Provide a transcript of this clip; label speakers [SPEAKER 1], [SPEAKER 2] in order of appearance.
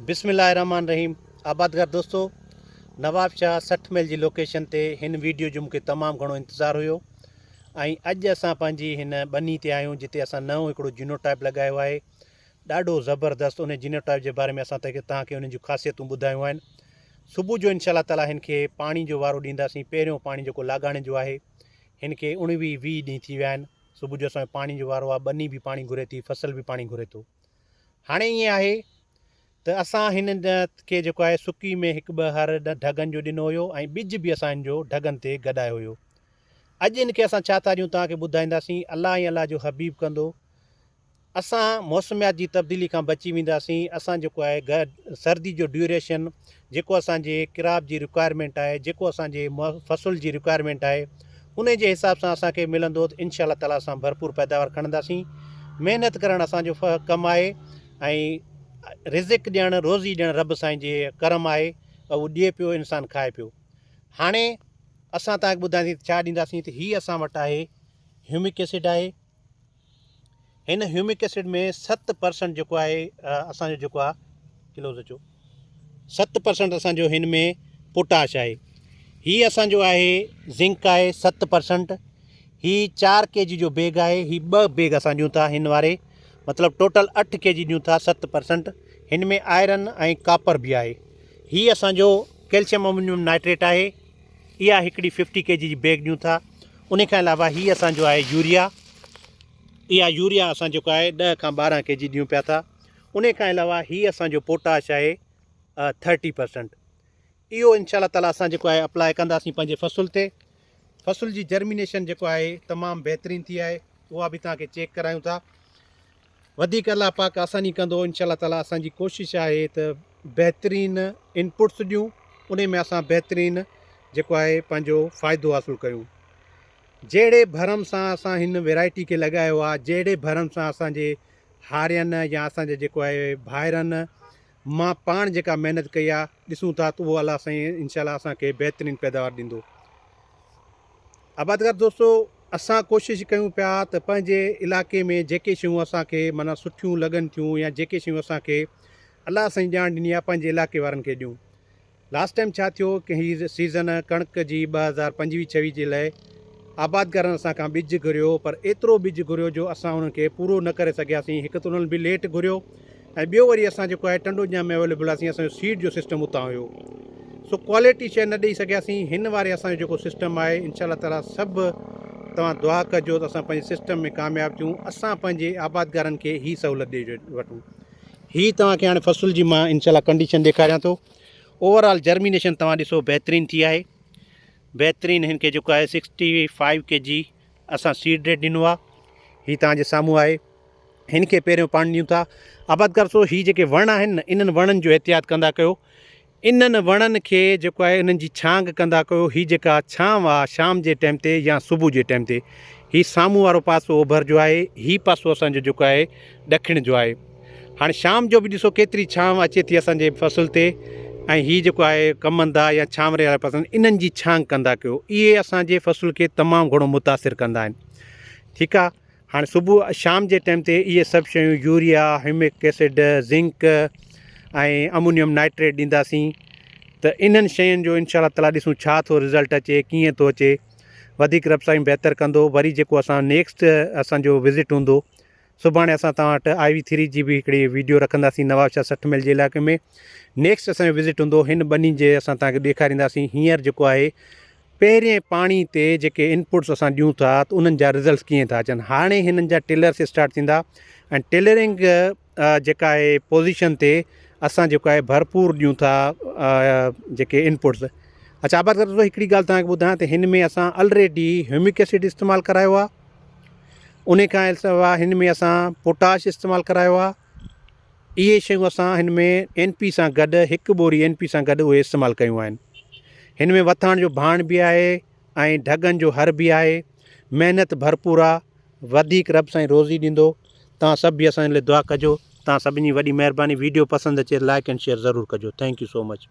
[SPEAKER 1] بسم الله الرحمٰن الرحيم آبادگار دوستو نواب شاهه 60 ميل جي لوڪيشن تي هن ويڊيو جو مونکي تمام گهڻو انتظار هيو ۽ اڄ اسان پنهنجي هن ٻني تي آهيون جتي اسان نئون هڪڙو جينو ٽائپ لڳايو آهي ڏاڍو زبردست ان جينو ٽائپ جي باري ۾ اسان توهان کي انهن جون خاصيتون ٻڌايون آهن صبح جو انشاء الله تعالي هن کي پاڻي جو وارو ڏينداسين پهريون پاڻي جيڪو لاڳاڻي جو آهي هن کي 19 20 ڏينهن ٿي ويا آهن صبح جو اسان جو پاڻي جو وارو آهي ٻني به پاڻي گهري ٿي فصل به پاڻي گهري ٿو هاڻي ائين آهي ته اسان هن کي جيڪو آهي سڪي ۾ هڪ ٻه هر ڍڳن جو ڏنو هيو ۽ ٻج به اسان هن جو ڍڳن تي گڏايو هيو. اڄ هن کي اسان ڇا ٿا ڏيون توهان کي ٻڌائينداسين. الله ۽ الله جو حبيب ڪندو اسان موسميات جي تبديلي کان بچي وينداسين. اسان جيڪو آهي سردي جو ڊيوريشن جيڪو اسان جي ڪراپ جي رڪوائرمينٽ آهي جيڪو اسان جي فصل جي رڪوائرمينٽ آهي انهي جي حساب سان اسان کي ملندو ته انشاء الله تعالي اسان ڀرپور پيداوار کڻنداسين. محنت ڪرڻ اسان جو ڪم آهي ۽ رزق ڏيڻ روزي ڏيڻ رب سائين جي ڪرم آهي اهو ڏئي پيو انسان کائي پيو. هاڻي اسان توهان کي ٻڌائينداسين ته ڇا ڏينداسين ته هي اسان وٽ آهي هيومڪ ايسڊ آهي هن هيومڪ ايسڊ ۾ 7% جيڪو آهي اسان جو جيڪو آهي ڪلوز اچو 7% اسان جو هن ۾ پوٽاش آهي هي اسان جو آهي زنڪ آهي 7% هي 4 ڪي جي جو بيگ آهي هي ٻه بيگ اسان ڏيون ٿا هن واري مطلب ٽوٽل 8 ڪي جي ڏيون ٿا 7% هن ۾ آئرن ۽ ڪاپر به آهي هي اسان جو ڪيلشيم امونيم نائٽريٽ آهي اها هڪڙي 50 ڪي جي جي بيگ ڏيون ٿا ان کان علاوه هي اسان جو آهي يوريا اها يوريا اسان جيڪو آهي 10 کان 12 ڪي جي ڏيون پيا ٿا ان کان علاوه هي اسان جو پوٽاش آهي 30% اهو انشاء الله تعالي اسان جيڪو آهي اپلاء ڪنداسين پنهنجي فصل تي فصل جي جرمينيشن جيڪو آهي تمام بهترين ٿي آهي اها به توهان کي چيڪ ڪرايون ٿا وڌيڪ الله پاڪ آساني ڪندو انشاء الله تعالي اسان جي ڪوشش آهي ته بهترين انپٽس ڏيون انهي ۾ اسان بهترين جيڪو آهي پنهنجو فائدو حاصل ڪيون جهڙي ڀرم سان اسان هن ويرائٽي کي لڳايو آهي جهڙي ڀرم سان اسان جي هارين يا اسان جي جيڪو آهي ڀائرن مان پاڻ جيڪا محنت ڪئي آهي ڏسون ٿا ته اهو الله سائين انشاء الله اسان کي بهترين پيداوار ڏيندو آبادگار دوستو اسان ڪوشش ڪيون پيا ته پنهنجي علائقي ۾ جيڪي شيون اسان کي معنيٰ سٺيون لڳن ٿيون يا جيڪي شيون اسان کي الله سائين ڄاڻ ڏني آهي پنهنجي علائقي وارن کي ڏيون لاسٽ ٽائيم ڇا ٿيو ڪي هي سيزن ڪڻڪ جي 2025 26 جي لاء آبادگارن اسان کان ٻج گهريو پر ايترو ٻج گهريو جو اسان انهن کي پورو نه ڪري سگهياسين هڪ ته انهن به ليٽ گهريو ۽ ٻيو وري اسان جيڪو آهي ٽنڊو ڄام ۾ اويليبل هئاسين اسان جو سيڊ جو سسٽم اتان هيو سو ڪوالٽي شيء نه ڏئي سگهياسين هن واري اسان جو جيڪو سسٽم آهي انشاء الله تعالي سڀ توهان دعا ڪجو ته اسان پنهنجي سسٽم ۾ ڪامياب ٿيون اسان پنهنجي آبادگارن کي هي سهولت ڏئي وٺون هي توهان کي هاڻي فصل جي مان انشاء الله ڪنڊيشن ڏيکاريان ٿو اوور آل جرمينيشن توهان ڏسو بهترين ٿي آهي بهترين هن کي جيڪو آهي 65 ڪي جي اسان سيڊ ريٽ ڏنو آهي هي توهان جي سامهون آهي هن کي پهريون پاڻي ڏيون ٿا. آبادگار سو هي جيڪي وڻ آهن نه انهن وڻن جو احتياط ڪندا ڪيو. انهن وڻن کي جيڪو آهي انهن جي ڇانگ ڪندا ڪيو. هي جيڪا ڇانو آهي شام جي ٽائيم تي يا صبح جي ٽائيم تي هي سامهون وارو پاسو اوڀر جو آهي هي پاسو اسان جو جيڪو آهي ڏکڻ جو آهي. هاڻي شام جو به ڏسو ڪيتري ڇانو اچي ٿي اسان جي فصل تي ۽ هي جيڪو آهي ڪمند آهي يا ڇانوري وارا فصل انهن جي ڇانگ ڪندا ڪيو. اهي اسان جي فصل کي تمام گهڻو متاثر ڪندا آهن. ٺيڪ آهي. هاڻي صبح شام جي ٽائيم تي اهي سڀ شيون urea, humic acid, zinc ۽ ammonium nitrate ڏينداسين ته انهن شين جو انشاء الله تعالي ڏسون ڇا ٿو رزلٽ اچي ڪيئن ٿو اچي وڌيڪ رب سائين بهتر ڪندو وري جيڪو اسان نيڪسٽ اسان جو وزٽ هوندو سڀاڻي اسان توهان وٽ آء وي ٿري جي به هڪڙي ويڊيو رکنداسين نواب شاهه 60 ميل جي علائقي ۾ نيڪسٽ اسان جو وزٽ هوندو هن ٻني جي اسان توهان کي ڏيکارينداسين هينئر جيڪو آهي پهرين پاڻي تي جيڪي انپٽس اسان ڏيون ٿا ته انهن جا رزلٽس ڪيئن ٿا اچن هاڻي هنن جا ٽيلرس اسٽارٽ ٿيندا ۽ ٽيلرنگ جيڪا آهي پوزيشن تي اسان جيڪو آهي ڀرپور ڏيون ٿا جيڪي انپٽس اچا آباد ڪري هڪڙي ڳالهه توهان کي ٻڌايان ته هن ۾ اسان الريڊي هيومڪ ايسڊ استعمال ڪرايو آهي ان کان علاوه هن ۾ اسان پوٽاش استعمال ڪرايو آهي اهي شيون اسان هن ۾ اين پي سان گڏ هڪ ٻوري اين پي سان گڏ اهي استعمال ڪيون آهن. هن ۾ وٿاڻ جو ڀاڻ به آهي ۽ ڍڳن جو هر به آهي. محنت ڀرپور آ. وڌيڪ رب سائين روزي ڏيندو. توهان سڀ به اسان لاء دعا ڪجو. توهان سڀني جي وڏي مهرباني. ويڊيو پسند اچي ته لائڪ اينڊ شيئر ضرور ڪجو. Thank you so much.